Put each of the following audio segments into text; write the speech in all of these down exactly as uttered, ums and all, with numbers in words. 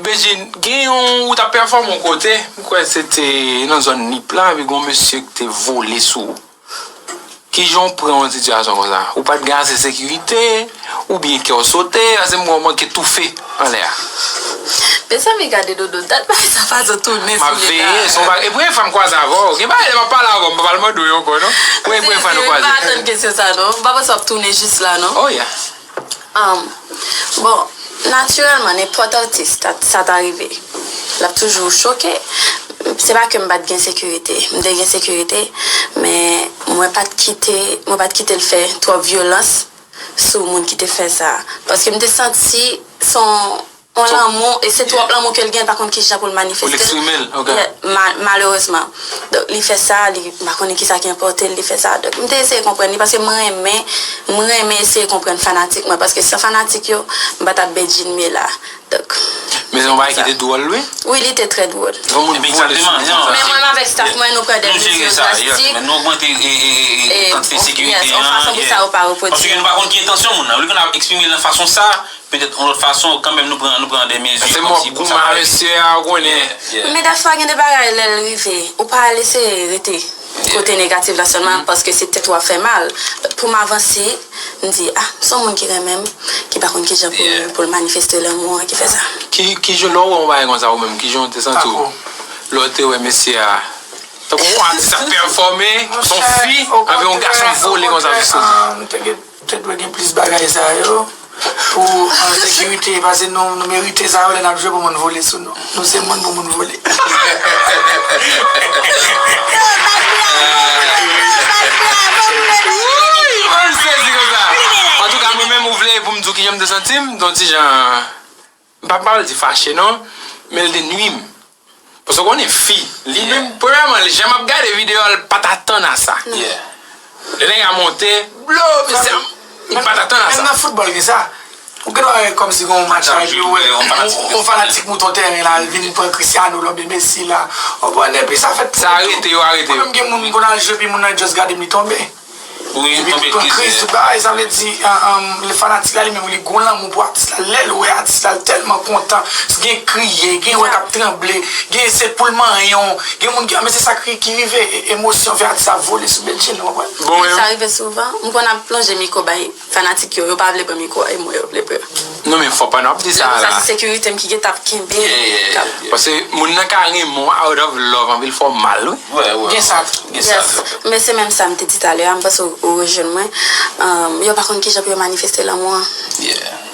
Bedjine, gen yon, ou t ap pèfòme yon kote, m kwè se te nan zòn Nip la, epi gen yon mesye ki te vole sou ou. Kijan w pran yon sitiyasyon konsa? Ou pa t gen ase sekirite, oubyen kè w sote, paske m wè w manke toufe anlè a. Mezanmi, gade Dodo, dat bagay sa pa janm tounen sou li la. M ap veye, se yon bagay, e premye fwa m kwaze avè w, gen bagay lè m ap pale avè w, m pa pral mande w yo ankò, non. Premye, premye fwa nou kwaze. M pa atann kesyon sa, non. M pa panse w ap tounen jis la, non. Oh, yeah. Um, bon, natirèlman, nenpòt atis, ta, sa ta rive. L ap toujou choke. Se pa ke m pa t gen sekirite. M te gen sekirite, men mwen pa t kite, mwen pa t kite l fè twòp vyolans sou moun ki te fè sa. Paske m te santi se yon yon lanmou, e se twòp lanmou ke l gen, l pa konn kijan pou l manifeste l. Pou l eksprime l, ok. Yeah, ma-, malerezman. Donk, li fè sa, li, m pa konnen kisa ki enpòte l, li fè sa. Donk, m te eseye konprann li, paske mwen renmen, mwen renmen eseye konprann fanatik mwen, paske san fanatik yo, m pa t ap Bedjine Mela. Donk, men se yon bagay ki te dwòl, wi. Wi, li te trè dwòl. Yon moun vole sou moun konsa. Men mwen avèk staff mwen, nou pran de mezi drastik. Nou ogmante, e, e, e, e, kantite sekirite an, yon fason pou sa yo pa repwodui. Paske nou pa konn ki entansyon moun nan. Olye ke n ap eksprime l nan fason sa, petèt yon lòt fason, kanmenm nou pran, nou pran de mezi kòmsi pou sa pa rive. Mesye a, ou konnen. Men dèfwa gen de bagay lè l rive, ou pa al eseye rete kote negatif la sèlman, paske se tèt ou ap fè mal. Pou m avanse, m di, ah, se yon moun ki renmen m, ki pa konn kijan pou, pou l manifeste lanmou an ki fè sa. Ki, kijan lè w wè yon bagay konsa ou menm, kijan w te santi w? Lè w te wè mesye a, tankou yon atis ap pèfòme, yon fi, epi yon gason vole konsa jis sou li. Te gen, te dwe gen plis bagay sa yo pou an sekirite, paske nou, nou merite sa yo lè n ap jwe pou moun vole sou nou. Nou se moun pou moun vole. Woy, mwen sezi konsa. Antouka, mwen menm, ou vle pou m di w kijan m te santi m? Donk, ti jan, m pa pral di fache, non, men l te nui m. Paske w konnen fi, li menm, premyèman, jan m ap gade videyo a, l pa t atann a sa. Lè nèg la monte, blo, mesye, li pa t atann a sa. Menm nan foutbòl gen sa. Ou gen dwa wè kòmsi gen yon match la, epi ou wè yon, yon fanatik monte yon tèren la, l vin pran Cristiano la, oubyen Messi la. Ou konprann, epi sa fèt pou sa arete, yo arete. Mwen menm gen moun m konn al jwe, epi moun nan just gade m, li tonbe. Wi, epi tonbe pran kriz, tout bagay, sa vle di, an, an, le fanatik la, li menm, li gon lanmou pou atis la. Lè l wè atis la, l tèlman kontan. Gen kriye, gen wè k ap tranble, gen se pou l manyen w, gen moun ki, men se sa ki, ki rive, e, emosyon fè atis la vole sou Bedjine, ou konprann? Bon, sa rive souvan. M konn ap plonje mikwo bay fanatik yo, yo pa vle pran mikwo a, e mwen yo vle pran. Non, men fò pa n ap di sa la. Sa se sekirite m ki gentan ap kenbe. Paske moun nan ka renmen w out of love, anvi l fè w mal, wi. Gen sa, gen sa. Yes. Men se menm sa m te di talè a, m panse ou, ou rejwenn mwen. Um, yo pa konn kijan pou yo manifeste lanmou an.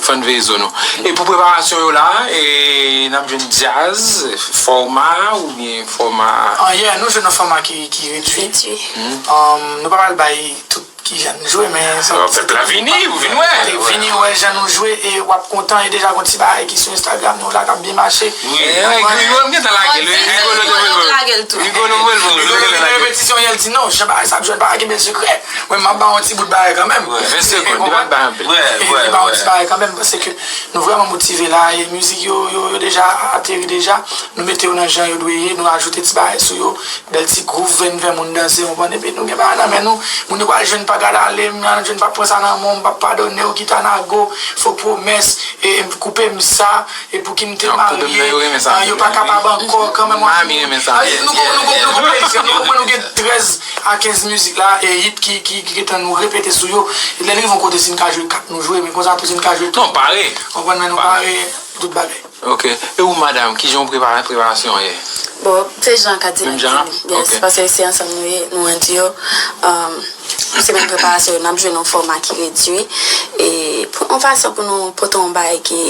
Fò n veye zo nou. E pou preparasyon yo la, e n ap jwenn djaz, fòma oubyen fòma? Ah, yeah, nou jwe nan fòma ki, ki redui. Redui. Um, nou pa pral bay tout kijan n jwe, men sa. Pèp la vini, ou vin wè. Vini wè jan nou jwe, e w ap kontan, e deja gon ti bagay ki sou Instagram nou la k ap byen mache. Wi, Rigolo, m gentan lage l, wi. Rigolo te voye l pou mwen. Rigolo voye l pou mwen. Rigolo vin nan repetisyon, yè l di non, jan bagay sa ap jwenn, pa kenbe l sekrè. Mwen, m ap ba w yon ti bout bagay kanmenm. Ven segonn, li pa t bay anpil. Li ba w yon ti bagay kanmenm, paske nou vrèman motive la, e mizik yo, yo, yo deja ateri deja. Nou mete yo nan jan yo dwe ye, nou ajoute ti bagay sou yo. Bèl ti gwouv, vin fè moun danse, ou konprann? Epi nou gen bagay nan men nou. Moun yo pral jwenn pa gad ale, m pral jwenn pa pran sa nan men w, m p ap padone w, Kitanago, fo pwomès, e, e, koupe m sa, e pou ki m te marye, yo pa kapab ankò, kanmenm. Mami renmen sa. Nou gon, nou gon, nou gon playlist, nou konprann, nou gen trèz a kenz mizik la, e hit ki, ki, ki gentan nou repete sou yo. E lè n rive yon kote, si n ka jwe kat, nou jwe, men konsa tou, si n ka jwe tou. Non, pare. Ou konprann, men nou pare, tout bagay. Ok. E ou, madanm, kijan w prepare, preparasyon an ye? Bon, se jan Kadilak di. Menm jan an? Yes, paske se ansanm nou ye, nou an diyo. Um, se menm preparasyon yo, n ap jwe nan fòma ki redui. E pou, yon fason pou nou pote yon bagay ki,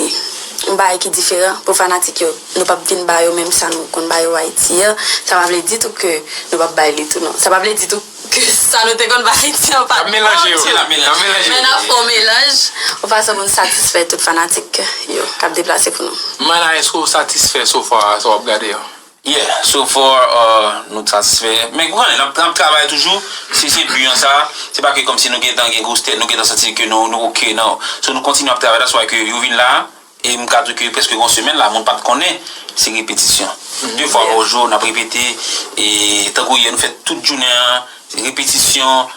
yon bagay ki diferan pou fanatik yo. Nou p ap vin ba yo menm sa nou konn ba yo Ayiti an. Sa pa vle ditou ke nou p ap bay li tou, non. Sa pa vle ditou ke sa nou te konn bay Ayiti an pa t bon. N ap melanje yo. N ap melanje. Men n ap fè yon melanj, yon fason pou n satisfè tout fanatik yo k ap deplase pou nou. Mana, èske w satisfè so far sa w ap gade an? Yeah, so far, uh, nou satisfè. Men ou konnen, n ap, n ap travay toujou. Se, se bi an sa. Se pa ke kòmsi nou gentan gen gwostèt, nou gentan santi ke nou, nou ok, non. So nou kontinye ap travay, that's why ke yo vin la. E m ka di w ke prèske gon semèn la, moun pa t konnen, se repetisyon. De fwa pa jou, n ap repete, e tankou yè, nou fè tout jounen an, se repetisyon,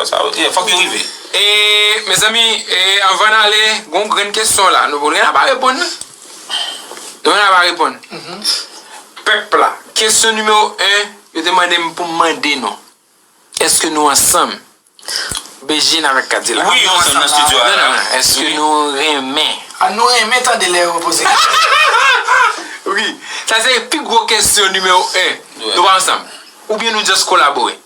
yo, sa yo, yeah, fòk yo rive. E, mezanmi, e, anvan n ale, gon grenn kesyon la. Nou, nou pa reponn, non? Nou pa reponn. Pèp la, kesyon nimewo en, yo te mande m pou m mande nou. Èske nou ansanm? Bedjine avèk Kadilak. Wi, yo ansanm nan estidyo a. Non, non, non. Èske nou renmen? A nou renmen tande lè yo poze kesyon. Wi. Sa se pi gwo kesyon nimewo en. Nou pa ansanm. Oubyen nou just kolabore?